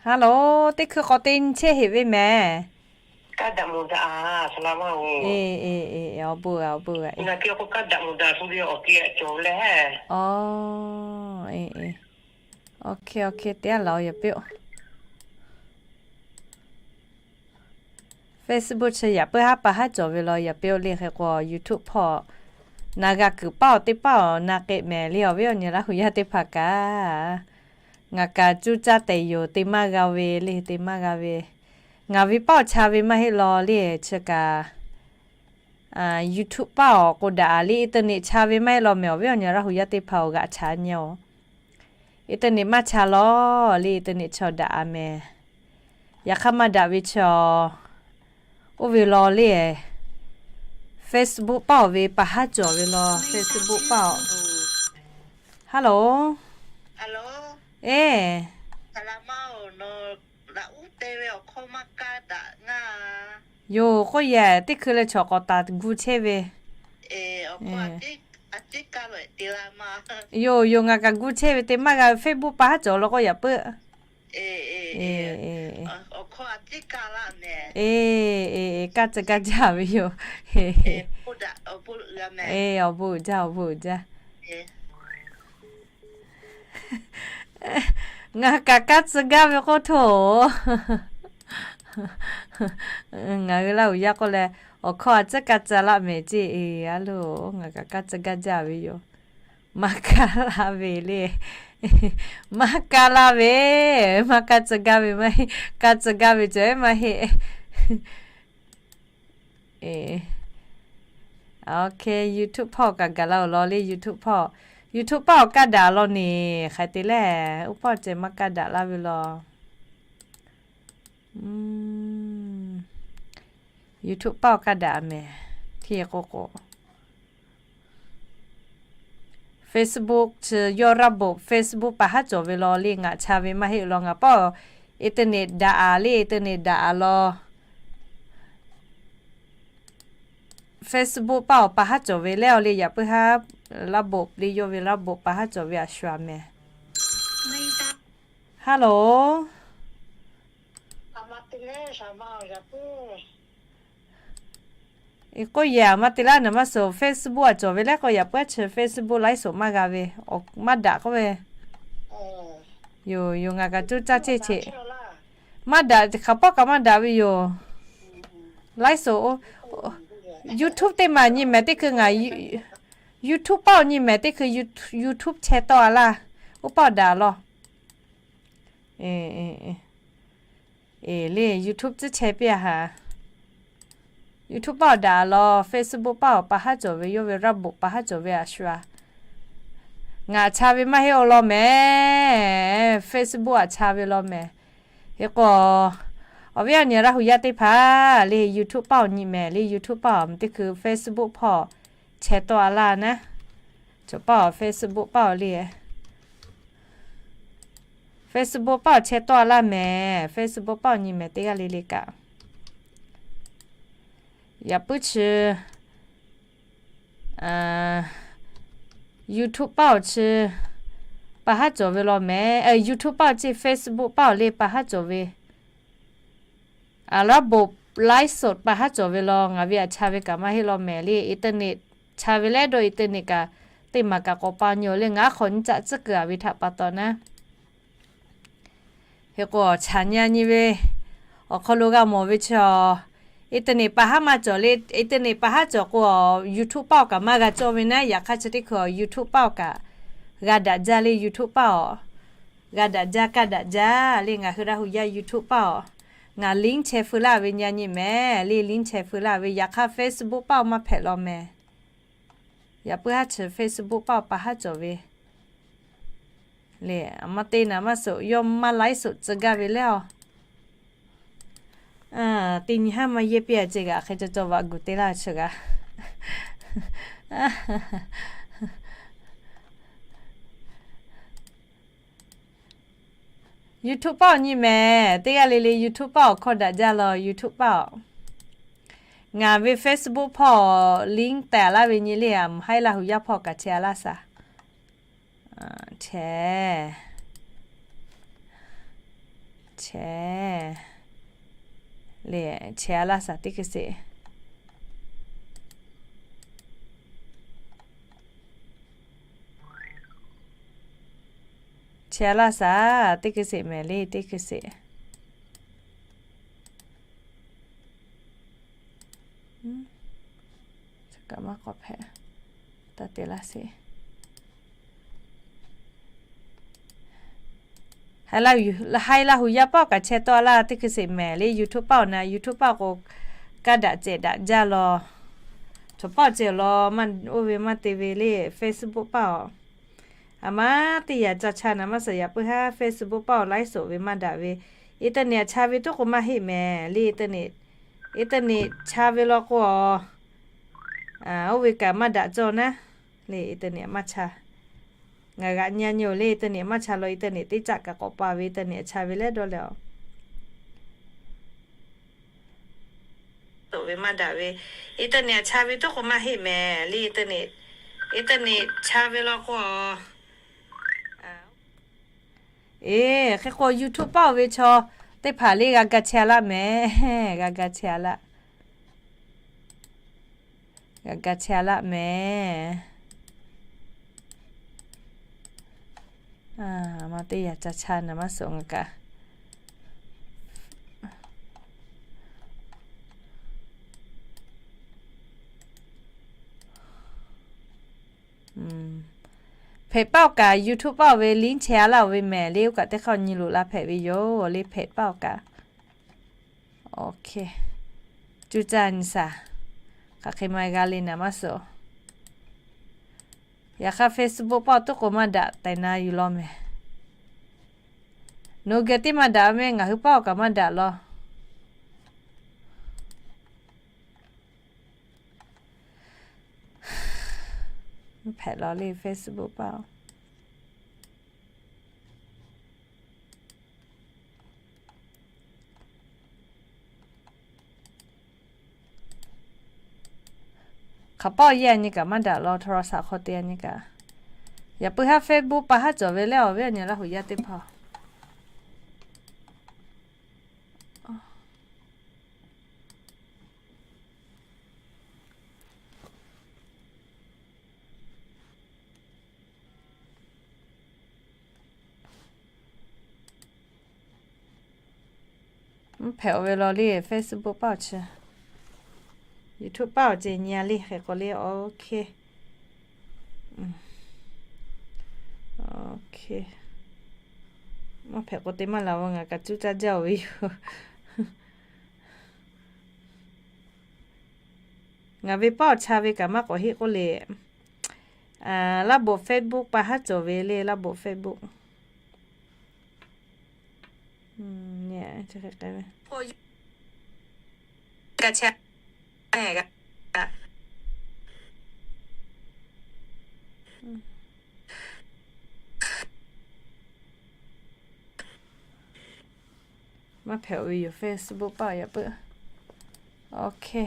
Hello, teˇ hkui k'awꞈ te nyi chehˇ heꞈ ve mehˍ. Awˬ bon, awˬ bon. Awˬ, OK, OK, te a laˬ yawˬ piˇ-oˆ. Facebook chi yaꞈ puiˉ haˉ pa haˉ cawˬ ve law yaꞈ piˇ-oˆ le. Hk'e k'o YouTube hpawˇ na g'a kuiˬ paˇ-oˬ, teˇ paˇ-oˬ na k'ehꞈ mehˍ le. Awˬ viˉ awˬ nyi Laˇ huˍ yaˇ teˇ hpaˍ kaꞈ, ngaˬ kaꞈ cuˇ caˇ tehˬ yoˬ, te maˇ g'a ve le, te maˇ g'a ve. Ngaˬ ve paˇ-oˬ, cha ve maˇ heˆ law le. Chi kaꞈ YouTube paˇ-oˬ k'o daꞈ-a le, internet cha ve maˇ heˆ law mehˍ. Awˬ viˉ awˬ nyi Laˇ huˍ yaˇ teˇ hpaˍ-oˬ, g'aꞈ cha nyi-oˬ. Internet maˇ cha law le, internet chaw daꞈ-a mehˍ. Yaꞈ hk'aˇ maˇ daꞈ ve chaw, oˇ ve law le. Facebook paˇ-oˬ ve pa haˉ cawˬ ve law, Facebook paˇ-oˬ. Hello. Eˬ, yoˬ, k'oˆ yehˬ teˇ hkui leh chaw k'awꞈ taˍ gu chehˇ ve. Yoˬ, yoˬ, ngaˬ kaꞈ gu chehˇ ve, te maˇ g'a ve. Facebook pa haˉ cawˬ law k'o yaꞈ puiˉ. Eˬ, eˬ, kaˇ tcuh gaˇ jaˇ ve yoˬ. Eˬ, awˬ bon uiˍ jaˇ, awˬ bon uiˍ jaˇ. Ngaˬ kaꞈ kaˇ tcuh gaˇ ve k'oˆ htaˇ-oˬ, ngaˬ hui Laˇ huˍ yaˇ k'oˆ leh, awˬ hkawˇ a tcuhˉ kaˇ tcuh laˇ mehˍ ceˇ. Eˬ, a loˬ, ngaˬ kaꞈ kaˇ tcuh gaˇ jaˇ ve yoˬ. Maˇ kaˇ laˇ ve le. Maˇ kaˇ laˇ ve, maˇ kaˇ tcuh gaˇ ve maˇ heˆ. Kaˇ tcuh gaˇ ve cawˬ maˇ heˆ. OK, YouTube hpawˇ kaꞈ gaˬ la-oˬ law le. YouTube hpawˇ, YouTube paˇ-oˬ kaˇ daꞈ law neˬ hk'aˬ te lehˬ, oˇ paˇ ceh maˇ kaˇ daꞈ laˇ ve law. YouTube paˇ-oˬ kaˇ daꞈ mehˍ. Hk'e k'o k'o, Facebook chi yawˇ raˇ boꞈ Facebook pa haˉ cawˬ ve law le. Ngaˬ cha ve maˇ heˆ law, ngaˬ paˇ-oˬ internet daꞈ-a le, internet daꞈ-a law. Facebook paˇ-oˬ pa haˉ cawˬ ve leh-oˬ le, yaꞈ puiˉ haˉ laˇ boꞈ le, yawˇ ve laˇ boꞈ pa haˉ cawˬ ve a shu-a mehˍ. Hello. K'oˆ yehˬ, aˬ ma te laˇ naˍ maˇ suhˍ. Facebook a cawˬ ve leh k'o yaꞈ puiˉ chi Facebook ไลฟ์สด maˇ g'a ve, maˇ daꞈ k'oˆ ve. Yoˬ, yoˬ, ngaˬ kaꞈ cuˇ caˇ ceˇ ceˇ. Maˇ daꞈ, hk'aˬ pawˆ kaꞈ maˇ daꞈ ve yoˬ. ไลฟ์สด YouTube teˇ maˬ nyi mehˍ teˇ hkui ngaˬ YouTube paˇ-oˬ nyi mehˍ teˇ hkui YouTube chehˇ tawˆ-a laˇ. Oˇ paˇ-oˬ daꞈ law. Eˬ, le YouTube tcuhˉ chehˇ piˇ-a haꞈ. YouTube paˇ-oˬ daꞈ law, Facebook paˇ-oˬ pa haˉ cawˬ ve, yawˇ ve raˇ boꞈ pa haˉ cawˬ ve a shu-a. Ngaˬ cha ve maˇ heˆ-oˬ law mehˍ. Facebook aꞈ cha ve law mehˍ. Hk'e k'o, awˬ viˉ awˬ nyi Laˇ huˍ yaˇ teˇ hpaˍ le, YouTube paˇ-oˬ nyi mehˍ le, YouTube paˇ-oˬ teˇ hkui Facebook hpawˇ chehˇ tawˆ-a laˇ naˉ. Cawˬ paˇ-oˬ Facebook paˇ-oˬ le. Facebook paˇ-oˬ chehˇ tawˆ-a laˇ mehˍ. Facebook paˇ-oˬ nyi mehˍ teˇ g'aˇ le le kaꞈ. Yaꞈ puiˉ chi YouTube paˇ-oˬ chi pa haˉ cawˬ ve law mehˍ. YouTube paˇ-oˬ ceˇ Facebook paˇ-oˬ le pa haˉ cawˬ ve. Aˬ laˉ boꞈ ไลฟ์สด pa haˉ cawˬ ve law, ngaˬ ve aꞈ cha ve kaꞈ maˇ heˆ law mehˍ le. Internet cha ve leh dawˇ internet kaꞈ teˇ maˬ kaꞈ k'awꞈ pa nyi-oˬ le, ngaˬ aˉ hk'awꞈ nyi caꞈ tcuhˉ kuiˬ-a ve htaꞈ pa taw naˉ. Hk'e k'o, chaꞈ nyi-a nyi ve awˬ hk'aw lo g'a mawˬ ve chi-a, internet pa haˉ maˇ cawˬ le. Internet pa haˉ cawˬ k'o, YouTube paˇ-oˬ kaꞈ maˇ g'a cawˇ ve naˉ. Yaꞈ hk'aˇ chi teˇ hkui YouTube paˇ-oˬ kaꞈ g'a daꞈ jaˇ le. YouTube paˇ-oˬ g'a daꞈ jaˇ, kaˇ daꞈ jaˇ le. Ngaˬ hui Laˇ huˍ yaˇ YouTube paˇ-oˬ, ngaˬ link chehˇ feu laˇ ve nyi-a nyi mehˍ le. Link chehˇ feu laˇ ve. Yaꞈ hk'aˇ Facebook paˇ-oˬ maˇ hpehꞈ law mehˍ. Yaꞈ puiˉ haˉ chi Facebook paˇ-oˬ pa haˉ cawˬ ve le. Aˬ ma te naˍ maˇ suhˍ, yawˇ maˇ ไลฟ์สด tcuh gaˇ ve leh-oˬ. Teˇ nyi haˉ maˇ yehˇ piˇ-a ceˇ g'aꞈ hk'e caw caw vaꞈ guˬ te laˇ chi g'aꞈ. YouTube paˇ-oˬ nyi mehˍ teˇ g'aˇ le le, YouTube paˇ awˬ hkawˇ daꞈ jaˇ law. YouTube paˇ-oˬ, ngaˬ ve Facebook hpawˇ link tehˬ laˇ ve nyi le. Aˬ haiˉ Laˇ huˍ yaˇ hpawˇ kaꞈ chehˇ-a laˇ shaˍ. Chehˇ, Chehˇ le, chehˇ a laˇ shaˍ teˇ hkui sheˍ. Chehˇ a laˇ shaˍ teˇ hkui sheˍ mehˍ le, teˇ hkui sheˍ. Kaꞈ maˇ k'awꞈ hpehꞈ. Taˇ te laˇ sheˍ. Haiˬ Laˇ huˍ yaˇ paˆ kaꞈ chehˇ tawˆ a laˇ teˇ hkui sheˍ mehˍ le. YouTube paˆ awˬ na, YouTube paˆ k'o, kaˇ daꞈ cehˬ daꞈ jaˇ law. Chaw paˆ ceh awˬ lawn, oˇ ve maˇ te ve le. Facebook paˆ awˬ, a ma teˇ yaꞈ ca cha naˍ maˇ suhˍ. Yaꞈ puiˉ haˉ Facebook paˆ awˬ laiˉ suhˍ ve maˇ daꞈ ve, internet aꞈ cha ve tuˉ k'o maˇ heˆ mehˍ le. Internet, internet cha ve law k'o, oˇ ve kaꞈ maˇ daꞈ cawˇ naˉ le. Internet maˇ cha. Ngaˬ g'aꞈ nyi nyi-oˬ le, internet maˇ cha law. Internet teˇ caˆ kaꞈ k'awꞈ pa ve, internet aꞈ cha ve leh dawˇ leh a ve maˇ daꞈ ve, internet aꞈ cha ve tuˉ k'o maˇ heˆ mehˍ le. Internet, internet cha ve law k'o, eˬ, hk'e k'o YouTube paˆ oˬ ve chaw teˇ hpaˍ le g'a ga chehˇ a laˇ mehˍ. G'a ga chehˇ a laˇ. G'a ga chehˇ a laˇ mehˍ. A ma teˇ yaꞈ ca cha naˍ maˇ suhˍ ngaˬ kaꞈ. Hpehꞈ paˆ awˬ kaꞈ YouTube paˆ oˬ ve link chehˇ a laˇ oˬ ve mehˍ le. Oˇ kaꞈ teˇ hk'aˇ nyi loꞈ la hpehꞈ ve yoˬ le, hpehꞈ paˆ awˬ kaꞈ. Oˇ hk'e, cuˇ caˇ nyi shaˍ. Hk'aˬ hk'e ma g'a le naˍ maˇ suhˍ. Yaꞈ hk'aˇ Facebook paˆ awˬ tuˉ k'o maˇ daꞈ tehꞈ na yuˬ law mehˍ. Nawˬ geh teˇ maˇ daꞈ mehˍ, ngaˬ hui paˆ awˬ kaꞈ maˇ daꞈ law. Hpehꞈ law le Facebook paˆ awˬ. Hk'aˬ paˆ awˬ yaˇ nyi kaꞈ maˇ daꞈ law, โทรศัพท์ hk'aw te nyi kaꞈ. Yaꞈ puiˉ haˉ Facebook pa haˉ cawˬ ve leh awˬ viˉ awˬ nyi Laˇ huˍ yaˇ teˇ hpaˍ. Mvuhˇ hpehꞈ oˬ ve law le Facebook paˆ awˬ chi, YouTube paˆ awˬ ce nyi a le hk'e k'o le. Oˇ hk'e, oˇ hk'e, mvuhˇ hpehꞈ k'o te maˇ laˬ ve ngaˬ kaꞈ cuˇ caˇ jaˇ oˬ ve yoˬ. Ngaˬ ve paˆ awˬ cha ve kaꞈ maˇ k'awꞈ heˆ k'oˆ le. Laˇ boꞈ Facebook pa haˉ cawˬ ve le, Laˇ boꞈ Facebook. Maˇ hpehꞈ oˬ ve yoˬ Facebook paˆ yaꞈ puiˉ. Oˇ hk'e.